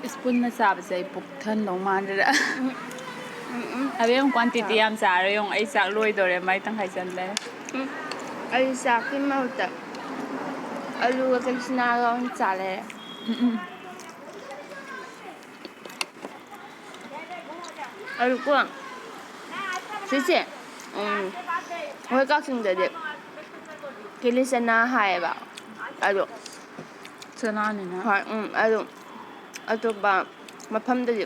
ꯏꯁꯄꯨꯟꯅ ꯆꯥꯕꯁꯦ ꯑꯩ ꯄꯨꯛ ꯊꯟꯗꯧ ꯃꯥꯟꯗ꯭ꯔꯦ꯫ ꯎꯝ, ꯎꯝ, ꯎꯝ꯫ ꯑꯕꯦꯝ ꯀ꯭ꯋꯥꯟꯇꯤꯇꯤ ꯌꯥꯝ ꯆꯥꯔꯣꯏ ꯌꯦꯡꯉꯣ, ꯑꯩ ꯆꯥꯛ ꯂꯣꯏꯗꯧꯔꯦ ꯃꯥꯏ ꯇꯪꯈꯥꯏ ꯆꯟꯕꯩ꯫ ꯎꯝ, ꯑꯩ ꯆꯥꯛꯀꯤ ꯃꯍꯨꯠꯇ ꯑꯂꯨꯒ ꯀꯦꯂꯤꯆꯅꯥꯒ ꯑꯣꯏꯅ ꯆꯥ ꯂꯩꯔꯦ꯫ ꯎꯝ, ꯎꯝ꯫ ꯑꯗꯨꯀꯣ ꯁꯤꯁꯦ, ꯎꯝ, ꯑꯩꯈꯣꯏ ꯀꯛꯆꯤꯡꯗꯗꯤ ꯀꯦꯂꯤ ꯆꯅꯥ ꯍꯥꯏꯌꯦꯕ꯫ ꯑꯗꯣ ꯆꯅꯥꯅꯤꯅ꯫ ꯍꯣꯏ, ꯎꯝ, ꯑꯗꯨ ꯑꯇꯣꯞꯄ ꯃꯐꯝꯗꯗꯤ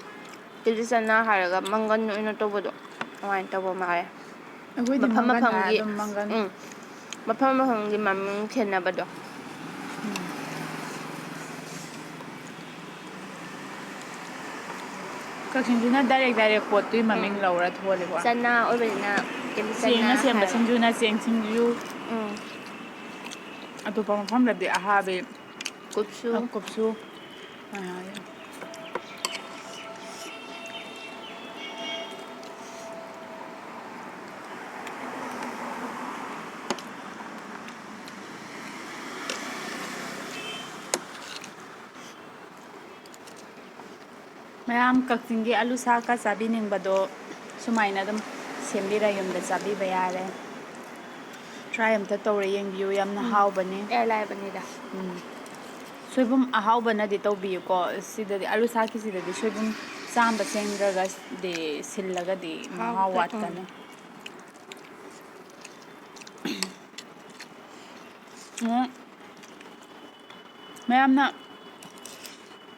ꯀꯦꯂꯤ ꯆꯅꯥ ꯍꯥꯏꯔꯒ ꯃꯪꯒꯟ ꯑꯣꯏꯅ ꯇꯧꯕꯗꯣ ꯑꯗꯨꯃꯥꯏꯅ ꯇꯧꯕ ꯃꯥꯜꯂꯦ꯫ ꯑꯩꯈꯣꯏꯗꯤ ꯃꯐꯝ ꯃꯪꯒꯟ ꯍꯥꯏ ꯃꯐꯝꯒꯤ, ꯑꯗꯨꯝ ꯃꯪꯒꯟ꯫ ꯎꯝ, ꯃꯐꯝ ꯃꯐꯝꯒꯤ ꯃꯃꯤꯡ ꯈꯦꯠꯅꯕꯗꯣ꯫ ꯎꯝ꯫ ꯀꯛꯆꯤꯡꯁꯤꯅ direct direct ꯄꯣꯠꯇꯨꯒꯤ ꯃꯃꯤꯡ ꯎꯝ꯫ ꯂꯧꯔ ꯊꯣꯜꯂꯦꯀꯣ꯫ ꯆꯅꯥ ꯑꯣꯏꯕꯅꯤꯅ ꯀꯦꯂꯤ ꯆꯅꯥ ꯆꯦꯡꯅ ꯁꯦꯝꯕ ꯍꯥꯏꯔꯒ꯫ ꯁꯤꯡꯖꯨꯅ ꯆꯦꯡ ꯁꯤꯡꯖꯨ꯫ ꯎꯝ꯫ ꯑꯇꯣꯞꯄ ꯃꯐꯝꯗꯗꯤ ꯑꯍꯥꯕꯤ ꯀꯨꯞꯁꯨ꯫ ꯑ, ꯀꯨꯞꯁꯨ꯫ ꯑ, ꯃꯌꯥꯝ ꯀꯛꯆꯤꯡꯒꯤ ꯑꯂꯨ ꯁꯥꯛꯀ ꯆꯥꯕꯤꯅꯤꯡꯕꯗꯣ ꯁꯨꯃꯥꯏꯅ ꯑꯗꯨꯝ ꯁꯦꯝꯕꯤꯔ ꯌꯨꯝꯗ ꯆꯥꯕꯤꯕ ꯌꯥꯔꯦ꯫ Try ꯑꯝꯇ ꯇꯧꯔ ꯌꯦꯡꯕꯤꯌꯨ, ꯌꯥꯝꯅ ꯎꯝ꯫ ꯍꯥꯎꯕꯅꯤ꯫ ꯑꯦ, ꯂꯥꯏꯕꯅꯤꯗ꯫ ꯎꯝ꯫ ꯁꯣꯏꯕꯨꯝ ꯑꯍꯥꯎꯕꯅꯗꯤ ꯇꯧꯕꯤꯌꯨꯀꯣ꯫ ꯁꯤꯗꯗꯤ ꯑꯂꯨ ꯁꯥꯛꯀꯤꯁꯤꯗꯗꯤ ꯁꯣꯏꯕꯨꯝ ꯆꯥꯝꯕ ꯁꯦꯡꯗ꯭ꯔꯒꯗꯤ ꯁꯤꯜꯂꯒꯗꯤ ꯃꯍꯥꯎ ꯍꯥꯎꯇꯦ꯫ ꯎꯝ꯫ ꯋꯥꯠꯀꯅꯤ꯫ ꯎꯝ꯫ ꯃꯌꯥꯝꯅ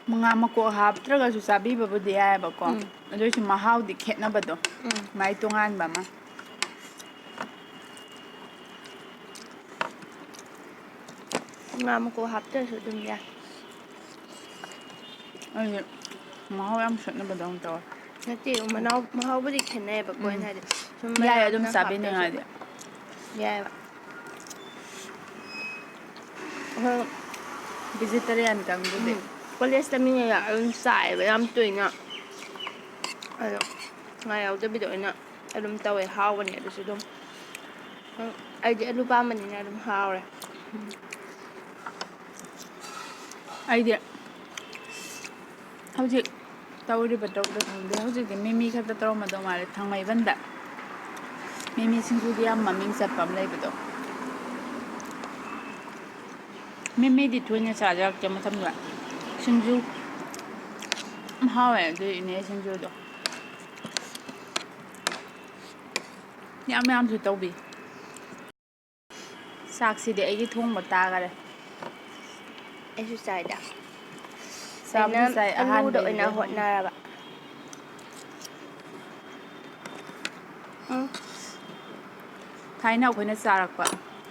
ꯃꯉꯥ ꯃꯀꯣꯛ ꯍꯥꯞꯇ꯭ꯔꯒꯁꯨ ꯆꯥꯕꯤꯕꯕꯨꯗꯤ ꯌꯥꯏꯑꯕꯀꯣ꯫ ꯎꯝ꯫ ꯑꯗꯨ ꯑꯣꯏꯁꯨ ꯃꯍꯥꯎꯗꯤ ꯈꯦꯠꯅꯕꯗꯣ꯫ ꯎꯝ꯫ ꯃꯥꯏ ꯇꯣꯉꯥꯟꯕ ꯑꯃ꯫ ꯉꯥ ꯃꯀꯣꯛ ꯍꯥꯞꯇ꯭ꯔꯁꯨ ꯑꯗꯨꯝ ꯌꯥꯏ꯫ ꯑꯩꯗꯤ ꯃꯍꯥꯎ ꯌꯥꯝ ꯈꯦꯠꯅꯕꯗꯧꯅ ꯇꯧꯋꯦ꯫ ꯅꯠꯇꯦ, ꯃꯅꯥꯎ-, ꯃꯍꯥꯎꯕꯨꯗꯤ ꯈꯦꯠꯅꯩꯌꯦꯕꯀꯣ꯫ ꯎꯝ꯫ ꯑꯩꯅ ꯍꯥꯏꯗꯤ ꯁꯨꯝ ꯌꯥꯏ, ꯑꯗꯨꯝ ꯃꯌꯥꯝꯅ ꯆꯥꯕꯤꯅꯤꯡꯉꯥꯏꯗꯤ꯫ ꯍꯥꯞꯇ꯭ꯔꯁꯨ ꯌꯥꯏꯑꯕ꯫ ꯑꯩꯈꯣꯏ vegetarian ꯀꯥꯡꯕꯨꯗꯤ꯫ ꯎꯝ꯫ ꯀꯣꯂꯦꯖ ꯇꯝꯃꯤꯉꯩꯗ ꯑꯗꯨꯝ ꯆꯥꯏꯑꯦꯕ ꯌꯥꯝ ꯇꯣꯏꯅ꯫ ꯑꯗꯣ ꯉꯥ ꯌꯥꯎꯗꯕꯤꯗ ꯑꯣꯏꯅ ꯑꯗꯨꯝ ꯇꯧꯋꯦ꯫ ꯍꯥꯎꯕꯅꯦ ꯑꯗꯨꯁꯨ ꯑꯗꯨꯝ꯫ ꯎꯝ, ꯑꯩꯗꯤ ꯑꯂꯨ ꯄꯥꯝꯕꯅꯤꯅ ꯑꯗꯨꯝ ꯍꯥꯎꯔꯦ꯫ ꯑꯩꯗꯤ ꯍꯧꯖꯤꯛ ꯇꯧꯔꯤꯕ ꯇꯧꯗ ꯈꯪꯗꯦ꯫ ꯍꯧꯖꯤꯛꯇꯤ ꯃꯤꯃꯤ ꯈꯛꯇ ꯇꯧꯔꯝꯃꯗꯧ ꯃꯥꯜꯂꯦ꯫ ꯊꯥꯡꯃꯩꯕꯟꯗ ꯃꯤꯃꯤ ꯁꯤꯡꯖꯨꯒꯤ ꯌꯥꯝ ꯃꯃꯤꯡ ꯆꯠꯄ ꯑꯃ ꯂꯩꯕꯗꯣ꯫ ꯃꯤꯃꯤꯗꯤ ꯊꯣꯏꯅ ꯆꯥꯖꯔꯛꯇꯦ ꯃꯇꯝꯗ꯫ ꯁꯤꯡꯖꯨ ꯌꯥꯝ ꯍꯥꯎꯋꯦ ꯑꯗꯨꯏ ꯏꯅꯦ ꯁꯤꯡꯖꯨꯗꯣ꯫ ꯌꯥꯝ ꯌꯥꯝꯁꯨ ꯇꯧꯕꯤ꯫ ꯆꯥꯛꯁꯤꯗꯤ ꯑꯩꯒꯤ ꯊꯣꯡꯕ ꯇꯥꯈꯔꯦ꯫ ꯑꯩꯁꯨ ꯆꯥꯏꯗ꯫ ꯆꯥꯕꯨꯗꯤ ꯑꯩꯅ ꯆꯥꯏ, ꯑꯂꯨꯗ ꯑꯣꯏꯅ ꯑꯍꯥꯟꯕꯩꯗꯨꯗꯩ ꯍꯧꯅ꯫ ꯍꯣꯠꯅꯔꯕ꯫ ꯎꯝ꯫ ꯊꯥꯏꯅ ꯑꯩꯈꯣꯏꯅ ꯆꯥꯔꯛꯄ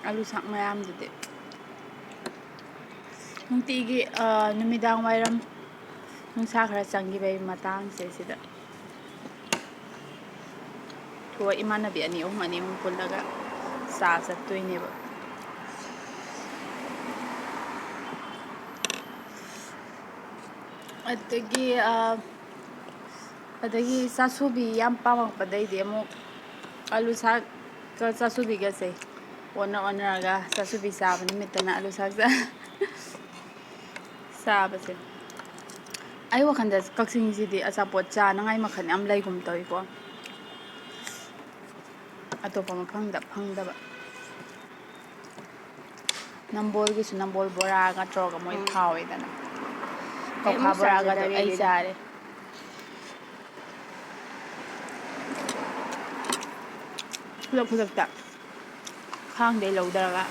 ꯑꯂꯨ ꯁꯥꯛ ꯃꯌꯥꯝꯗꯨꯗꯤ꯫ ꯅꯨꯡꯇꯤꯒꯤ, ꯑ, ꯅꯨꯃꯤꯗꯥꯡ ꯋꯥꯏꯔꯝ ꯅꯨꯡꯁꯥ ꯈꯔ ꯆꯪꯈꯤꯕꯩ ꯃꯇꯥꯡꯁꯦ ꯁꯤꯗ꯫ ꯊꯣꯛꯑ ꯏꯃꯥꯟꯅꯕꯤ ꯑꯅꯤ ꯑꯍꯨꯝ, ꯑꯅꯤ ꯑꯍꯨꯝ ꯄꯨꯜꯂꯒ ꯆꯥ ꯆꯠꯇꯣꯏꯅꯦꯕ꯫ ꯑꯗꯒꯤ, ꯑ, ꯑꯗꯒꯤ ꯆꯥꯁꯨꯕꯤ ꯌꯥꯝ ꯄꯥꯝꯃꯛꯄꯗꯩꯗꯤ ꯑꯃꯨꯛ ꯑꯂꯨ ꯁꯥꯛꯀ ꯆꯥꯁꯨꯕꯤꯒꯁꯦ ꯑꯣꯟꯅ ꯑꯣꯟꯅꯔꯒ ꯆꯥꯁꯨꯕꯤ ꯆꯥꯕ ꯅꯨꯃꯤꯠꯇꯅ ꯑꯂꯨ ꯁꯥꯛ ꯆꯥ-, ꯆꯥꯕꯁꯦ꯫ ꯑꯩ ꯋꯥꯈꯜꯗ ꯀꯛꯆꯤꯡꯁꯤꯗꯤ ꯑꯆꯥꯄꯣꯠ ꯆꯥꯅꯉꯥꯏ ꯃꯈꯜ ꯌꯥꯝ ꯂꯩꯒꯨꯝ ꯇꯧꯏꯀꯣ꯫ ꯑꯇꯣꯞꯄ ꯃꯐꯝꯗ ꯐꯪꯗꯕ꯫ ꯅꯝꯕꯣꯜꯒꯤꯁꯨ ꯅꯝꯕꯣꯜ ꯕꯣꯔꯥꯒ ꯇꯧꯔꯒ ꯃꯣꯏ ꯎꯝ꯫ ꯐꯥꯎꯋꯦꯗꯅ꯫ ꯑꯩ ꯀꯧꯈꯥ ꯑꯃꯨꯛ ꯕꯣꯔꯥꯒꯗꯣ ꯆꯥꯖꯗꯔꯤ ꯑꯩ ꯑꯗꯨꯗꯤ꯫ ꯆꯥꯔꯦ꯫ ꯈꯨꯗꯛ ꯈꯨꯗꯛꯇ ꯈꯥꯡꯗꯩ ꯂꯧꯊꯔꯒ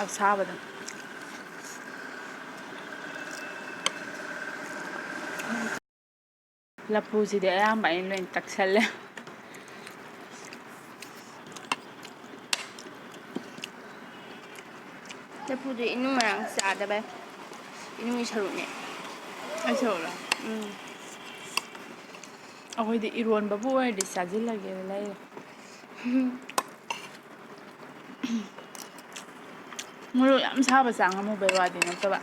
ꯑꯁꯥꯕꯗ꯫ ꯂꯐꯨꯁꯤꯗꯤ ꯑꯌꯥꯝꯕ ꯑꯩꯅ ꯂꯣꯏ ꯇꯛꯁꯜꯂꯦ꯫ ꯂꯐꯨꯗꯤ ꯏꯅꯨꯡ ꯃꯔꯥꯡ ꯆꯥꯗꯕꯩ꯫ ꯏꯅꯨꯡꯒꯤ ꯁꯔꯨꯛꯅꯦ꯫ ꯑꯩ ꯁꯔꯨꯛꯂꯣ? ꯎꯝ꯫ ꯑꯩꯈꯣꯏꯗꯤ ꯏꯔꯣꯟꯕꯕꯨ ꯑꯣꯏꯔꯗꯤ ꯆꯥꯁꯤꯜꯂꯒꯦꯅ ꯂꯩꯔꯦ꯫ ꯃꯣꯔꯣꯛ ꯌꯥꯝ ꯁꯥꯕ ꯆꯥ ꯉꯝꯃꯨꯕꯩ ꯋꯥꯗꯤ ꯅꯠꯇꯕ,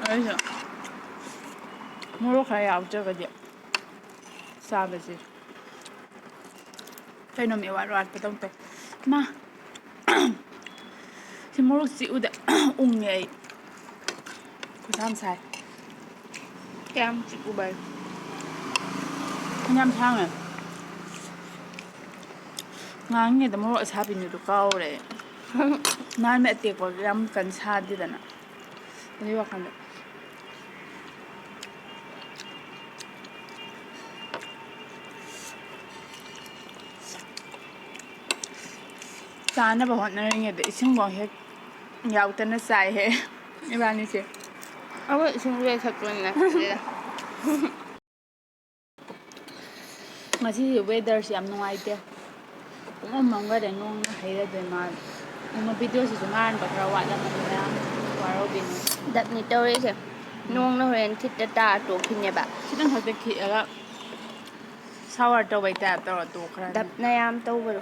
ꯑꯗꯨꯏꯁꯨ ꯃꯣꯔꯣꯛ ꯈꯔ ꯌꯥꯎꯗ꯭ꯔꯒꯗꯤ ꯆꯥꯕꯁꯦ ꯀꯩꯅꯣꯝ ꯏꯋꯥꯠ ꯋꯥꯠꯄꯗꯧ ꯇꯧ꯫ ꯃꯥ, ꯁꯤ ꯃꯣꯔꯣꯛ ꯆꯤꯛꯎꯗ ꯎꯪꯉꯦ ꯑꯩ꯫ ꯈꯨꯠꯁꯥ ꯌꯥꯝ ꯁꯥꯏ꯫ ꯀꯌꯥꯝ ꯆꯤꯛꯎꯕ ꯍꯥꯏ? ꯐꯅꯌꯥꯝ ꯁꯥꯡꯉꯦ꯫ ꯉꯥꯡꯉꯤꯉꯩꯗ ꯃꯣꯔꯣꯛ ꯑꯁꯥꯕꯤꯅꯤꯗꯣ ꯀꯥꯎꯔꯦ꯫ ꯅꯍꯥꯟ ꯑꯇꯦꯛꯄ ꯌꯥꯝ ꯀꯟꯅ ꯁꯥꯗꯦꯗꯅ꯫ ꯑꯗꯨꯏ ꯋꯥꯈꯜꯗ꯫ ꯆꯥꯅꯕ ꯍꯣꯠꯅꯔꯤꯉꯩꯗ ꯏꯁꯤꯡꯐꯥꯎ ꯍꯦꯛ ꯌꯥꯎꯗꯅ ꯆꯥꯏꯍꯦ ꯏꯕꯥꯅꯤꯁꯦ꯫ ꯑꯩꯈꯣꯏ ꯏꯁꯤꯡꯁꯨ ꯂꯩ ꯊꯛꯄꯅꯤꯅ ꯈꯪꯗꯦꯗ꯫ ꯉꯁꯤꯁꯦ weatherꯁꯦ ꯌꯥꯝ ꯅꯨꯡꯉꯥꯏꯇꯦ꯫ ꯄꯨꯡꯃꯝ ꯃꯝꯈꯔꯦ, ꯅꯣꯡꯅ ꯍꯩꯔꯗꯣꯏ ꯃꯥꯜꯂꯦ꯫ ꯑꯗꯨꯅ videoꯁꯤꯁꯨ ꯉꯥꯟꯕ ꯈꯔ ꯋꯥꯠꯂꯝꯃꯅꯤ ꯃꯌꯥꯝ, ꯋꯥꯔꯧꯕꯤꯅꯨ꯫ ꯗꯞꯅꯤ ꯇꯧꯔꯤꯁꯦ꯫ ꯎꯝ꯫ ꯅꯣꯡꯅ ꯍꯣꯔꯦꯟ ꯊꯤꯠꯇ ꯇꯥꯔ ꯇꯣꯛꯈꯤꯅꯦꯕ꯫ ꯈꯤꯇꯪ ꯈꯛꯇ ꯈꯤꯛꯑꯒ shower ꯇꯧꯕꯩ type ꯇꯧꯔ ꯇꯣꯛꯈ꯭ꯔꯅꯤ꯫ ꯗꯞꯅ ꯌꯥꯝ ꯇꯧꯕꯗꯣ꯫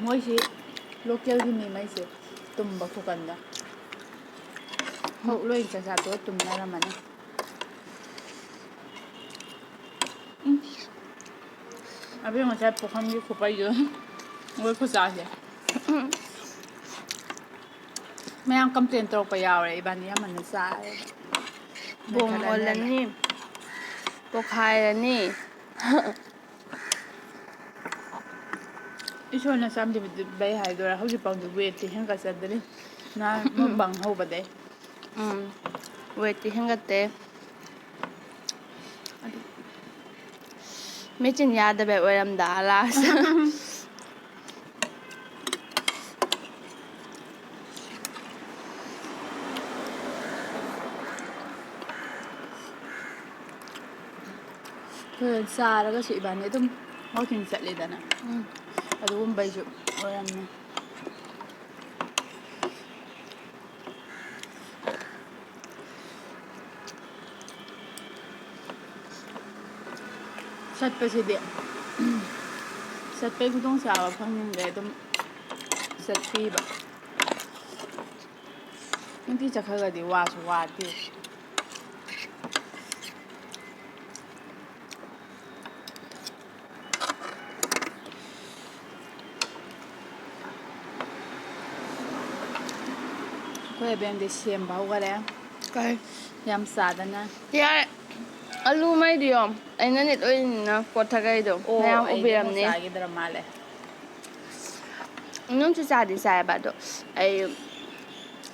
ꯃꯣꯏꯁꯤ localꯒꯤ ꯃꯤꯉꯩꯁꯦ ꯇꯨꯝꯕ ꯈꯨꯀꯟꯗ꯫ ꯍꯧꯖꯤꯛ ꯂꯣꯏ ꯆꯥꯛꯆꯥ ꯇꯣꯛꯑ ꯇꯨꯝꯅꯔꯝꯃꯅꯤ꯫ ꯎꯝ꯫ ꯑꯕꯦꯝ ꯉꯁꯥꯏ ꯄꯨꯈꯝꯒꯤ ꯈꯨꯄꯩꯗꯣ꯫ ꯃꯣꯏ ꯈꯨꯆꯥꯁꯦ꯫ ꯃꯌꯥꯝ complain ꯇꯧꯔꯛꯄ ꯌꯥꯎꯔꯦ, ꯏꯕꯥꯅꯤ ꯑꯃꯅ ꯆꯥꯔꯦ꯫ ꯕꯣꯝ ꯑꯣꯜꯂꯅꯤ, ꯄꯣꯈꯥꯏꯔꯅꯤ꯫ ꯏꯁꯣꯔꯅ ꯆꯥꯟꯕꯤꯕꯩ ꯍꯥꯏꯗꯣꯏꯔꯥ, ꯍꯧꯖꯤꯛꯐꯥꯎꯗꯤ weightꯇꯤ ꯍꯦꯟꯒꯠꯆꯗ꯭ꯔꯤ꯫ ꯅꯍꯥꯟ mukbang ꯍꯧꯕꯗꯩ꯫ ꯎꯝ, weightꯇꯤ ꯍꯦꯟꯒꯠꯇꯦ꯫ ꯃꯦꯆꯤꯟ ꯌꯥꯗꯕꯩ ꯑꯣꯏꯔꯝꯗ last꯫ ꯆꯥꯔꯒꯁꯨ ꯏꯕꯥꯅꯤ ꯑꯗꯨꯝ ꯋꯥꯛꯀꯤꯡ ꯆꯠꯂꯤꯗꯅ꯫ ꯎꯝ꯫ ꯑꯗꯨꯒꯨꯝꯕꯩꯁꯨ ꯑꯣꯏꯔꯝꯅꯤ꯫ ꯆꯠꯄꯁꯤꯗꯤ ꯆꯠꯄꯩ ꯈꯨꯗꯣꯡꯆꯥꯕ ꯐꯪꯅꯤꯡꯗꯦ ꯑꯗꯨꯝ ꯆꯠꯄꯤꯕ꯫ ꯅꯨꯡꯇꯤ ꯆꯠꯈ꯭ꯔꯒꯗꯤ ꯋꯥꯁꯨ ꯋꯥꯗꯦ꯫ ꯑꯩꯈꯣꯏ ꯑꯕꯦꯝꯗꯤ ꯁꯦꯝꯕ ꯍꯧꯈꯔꯦ꯫ ꯀꯩ? ꯌꯥꯝ ꯆꯥꯗꯅ꯫ ꯌꯥꯔꯦ꯫ ꯑꯂꯨ ꯃꯩꯗꯤꯌꯣ꯫ ꯑꯩꯅꯅꯦ ꯂꯣꯏꯅ ꯀꯣꯠꯊꯈꯩꯗꯣ꯫ ꯑꯣ, ꯃꯌꯥꯝ ꯑꯩꯗꯤ ꯑꯃꯨꯛ ꯎꯕꯤꯔꯝꯅꯤ꯫ ꯆꯥꯈꯤꯗ꯭ꯔ ꯃꯥꯜꯂꯦ꯫ ꯅꯨꯡꯁꯨ ꯆꯥꯗꯤ ꯆꯥꯏꯌꯦꯕ, ꯑꯗꯣ ꯑꯩ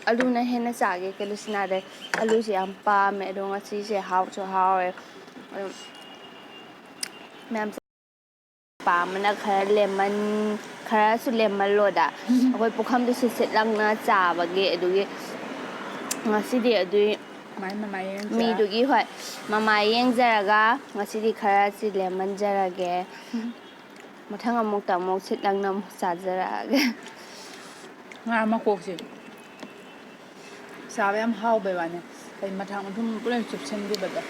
ꯑꯂꯨꯅ ꯍꯦꯟꯅ ꯆꯥꯒꯦ ꯀꯦꯂꯨꯁꯤꯅꯥꯗꯩ꯫ ꯑꯂꯨꯁꯦ ꯌꯥꯝ ꯄꯥꯝꯃꯦ, ꯑꯗꯣ ꯉꯁꯤꯁꯦ ꯍꯥꯎꯁꯨ ꯍꯥꯎꯔꯦ꯫ ꯑꯗꯨꯝ ꯃꯌꯥꯝ ꯄꯥꯝꯕꯅ ꯈꯔ ꯂꯦꯃꯟ-, ꯈꯔꯁꯨ ꯂꯦꯝꯃꯜꯂꯣꯗ꯫ ꯑꯩꯈꯣꯏ ꯄꯨꯈꯝꯗꯨ ꯁꯤꯠ ꯁꯤꯠ ꯂꯪꯅ ꯆꯥꯕꯒꯤ, ꯑꯗꯨꯒꯤ ꯉꯁꯤꯗꯤ ꯑꯗꯨꯏ ꯃꯥꯏ ꯃꯃꯥꯏ ꯌꯦꯡꯖ-, ꯃꯤꯗꯨꯒꯤ, ꯍꯣꯏ, ꯃꯃꯥꯏ ꯌꯦꯡꯖꯔꯒ ꯉꯁꯤꯗꯤ ꯈꯔꯁꯤ ꯂꯦꯝꯍꯟꯖꯔꯒꯦ꯫ ꯎꯝ꯫ ꯃꯊꯪ ꯑꯃꯨꯛꯇ ꯑꯃꯨꯛ ꯁꯤꯠ ꯂꯪꯅ ꯑꯃꯨꯛ ꯆꯥꯖꯔꯛꯑꯒꯦ꯫ ꯉꯥ ꯃꯀꯣꯛꯁꯦ ꯆꯥꯕ ꯌꯥꯝ ꯍꯥꯎꯕꯩ ꯋꯥꯅꯦ꯫ ꯑꯩ ꯃꯊꯥ ꯃꯊꯨꯝ ꯄꯨꯂꯞ ꯆꯨꯞꯁꯤꯟꯈꯤꯕꯗꯣ꯫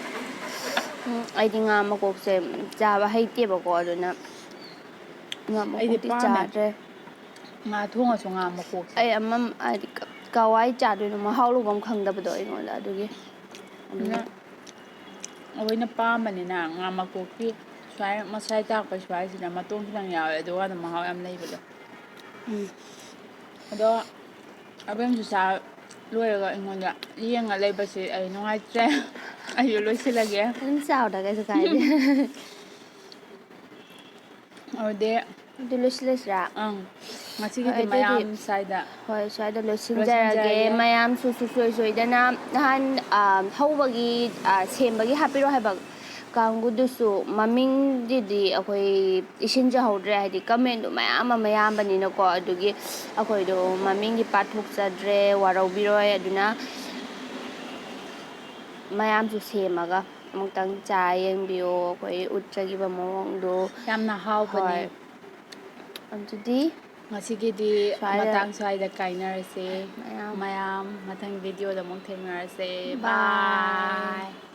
ꯎꯝ, ꯑꯩꯗꯤ ꯉꯥ ꯃꯀꯣꯛꯁꯦ ꯆꯥꯕ ꯍꯩꯇꯦꯕꯀꯣ, ꯑꯗꯨꯅ ꯉꯥ ꯑꯩꯗꯤ ꯃꯀꯣꯛꯇꯤ ꯄꯥꯝꯃꯦ꯫ ꯆꯥꯗ꯭ꯔꯦ꯫ ꯉꯥ ꯊꯣꯡꯉꯁꯨ ꯉꯥ ꯃꯀꯣꯛꯁꯦ꯫ ꯑꯩ ꯑꯃ, ꯍꯥꯏꯗꯤ, ꯀ-, ꯀꯋꯥꯏ ꯆꯥꯗꯣꯏꯅꯣ ꯃꯍꯥꯎ ꯂꯧꯕꯝ ꯈꯪꯗꯕꯗꯣ ꯑꯩꯉꯣꯟꯗ, ꯑꯗꯨꯒꯤ꯫ ꯑꯗꯨꯅ ꯑꯩꯈꯣꯏꯅ ꯄꯥꯝꯕꯅꯤꯅ ꯉꯥ ꯃꯀꯣꯛꯀꯤ ꯁ꯭ꯋꯥꯏ ꯃꯁꯥꯏ ꯇꯥꯛꯄ ꯁ꯭ꯋꯥꯏꯁꯤꯅ ꯃꯇꯣꯡ ꯈꯤꯇꯪ ꯌꯥꯎꯋꯦ, ꯑꯗꯨꯒ ꯑꯗꯨꯝ ꯃꯍꯥꯎ ꯌꯥꯝ ꯂꯩꯕꯗꯣ꯫ ꯎꯝ꯫ ꯑꯗꯣ ꯑꯕꯦꯝꯁꯨ ꯆꯥ ꯂꯣꯏꯔꯒ ꯑꯩꯉꯣꯟꯗ ꯌꯦꯡꯉ ꯂꯩꯕꯁꯦ ꯑꯩ ꯅꯨꯡꯉꯥꯏꯇ꯭ꯔꯦ꯫ ꯑꯩꯁꯨ ꯂꯣꯏꯁꯤꯜꯂꯒꯦ꯫ ꯑꯗꯨꯝ ꯆꯥꯎꯗ, ꯀꯩꯁꯨ ꯀꯥꯏꯗꯦ꯫ ꯑꯗꯨꯗꯤ ꯑꯗꯨ ꯂꯣꯏꯁꯤꯜꯂꯁꯤꯔꯥ? ꯑꯪ, ꯍꯣꯏ, ꯉꯁꯤꯒꯤꯗꯤ ꯑꯗꯨꯗꯤ ꯃꯌꯥꯝ ꯁ꯭ꯋꯥꯏꯗ ꯍꯣꯏ, ꯁ꯭ꯋꯥꯏꯗ ꯂꯣꯏꯁꯤꯟꯖꯔꯒꯦ꯫ ꯂꯣꯏꯁꯤꯟꯖꯔꯒꯦ꯫ ꯃꯌꯥꯝꯁꯨ ꯁꯨꯡꯁꯣꯏ ꯁꯣꯏꯗꯅ ꯅꯍꯥꯟ, ꯑ, ꯍꯧꯕꯒꯤ, ꯑ, ꯁꯦꯝꯕꯒꯤ ꯍꯥꯞꯄꯤꯔꯣ ꯍꯥꯏꯕ ꯀꯥꯡꯕꯨꯗꯨꯁꯨ ꯃꯃꯤꯡꯗꯨꯗꯤ ꯑꯩꯈꯣꯏ ꯏꯁꯤꯟꯖꯍꯧꯗ꯭ꯔꯦ, ꯍꯥꯏꯗꯤ comment ꯃꯌꯥꯝ ꯑꯃ ꯌꯥꯝꯕꯅꯤꯅꯀꯣ, ꯑꯗꯨꯒꯤ ꯑꯩꯈꯣꯏꯗꯣ ꯃꯃꯤꯡꯗꯤ ꯄꯥꯊꯣꯛꯆꯗ꯭ꯔꯦ, ꯋꯥꯔꯧꯕꯤꯔꯣꯏ꯫ ꯑꯗꯨꯅ ꯃꯌꯥꯝꯁꯨ ꯁꯦꯝꯃꯒ ꯑꯃꯨꯛꯇꯪ ꯆꯥ ꯌꯦꯡꯕꯤꯌꯣ ꯑꯩꯈꯣꯏ ꯎꯠꯆꯈꯤꯕ ꯃꯑꯣꯡꯗꯣ꯫ ꯌꯥꯝꯅ ꯍꯥꯎꯕꯅꯦ꯫ ꯍꯣꯏ꯫ ꯑꯗꯨꯗꯤ ꯉꯁꯤꯒꯤꯗꯤ ꯁ꯭ꯋꯥꯏꯗ ꯃꯇꯥꯡ ꯁ꯭ꯋꯥꯏꯗ ꯀꯥꯏꯅꯔꯁꯦ꯫ ꯃꯌꯥꯝ꯫ ꯃꯌꯥꯝ ꯃꯊꯪ ꯚꯤꯗꯤꯑꯣꯗ ꯑꯃꯨꯛ ꯊꯦꯡꯅꯔꯁꯦ꯫ Bye. Bye.